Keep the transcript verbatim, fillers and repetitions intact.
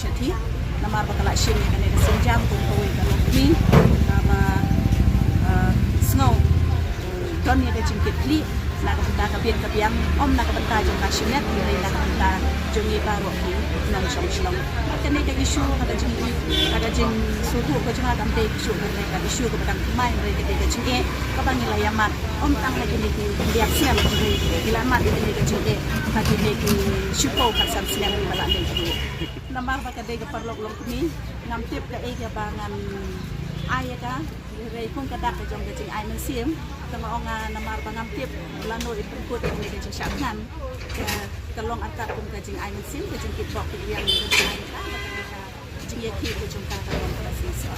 Shathie, namar ba ka la shim ïa kane ka sienjam kum kawei ka longkmie kaba, eh, sngew, eh, don ïa ka jingkitkhlieh na ka bynta ka biang ka biang, ym na ka bynta jong ka shimet, hynrei na ka bynta jong ngi baroh ki nongshong shnong. Bad kane ka issue, na ka jing, na ka jingsngewthuh ka jong nga, kam dei ka issue, ka dei ka issue kaba dang thymmai, hynrei ka dei ka jingeh kaba ngi la ïamat, ym tang ha kine ki khyndiat snem, hynrei ngi la ïamat ïa kane ka jingeh ha kine ki shiphew khatsan snem kiba la leit. Namar ba ka dei ka paralok longkmie, ngam tip kaei kaba ngan ai ïa ka, hynrei kum ka dak ka jong ka jingai mynsiem, te nga ong, ah, namar ba ngam tip lano i pynkut ïa kane ka jingshah thngan, ka, ka long artat kum ka jingai mynsiem, ka jingkitbok kitrwiang, ka jingai ka, ka, ka jingïakhih ka jong ka, ka long kaba shisha.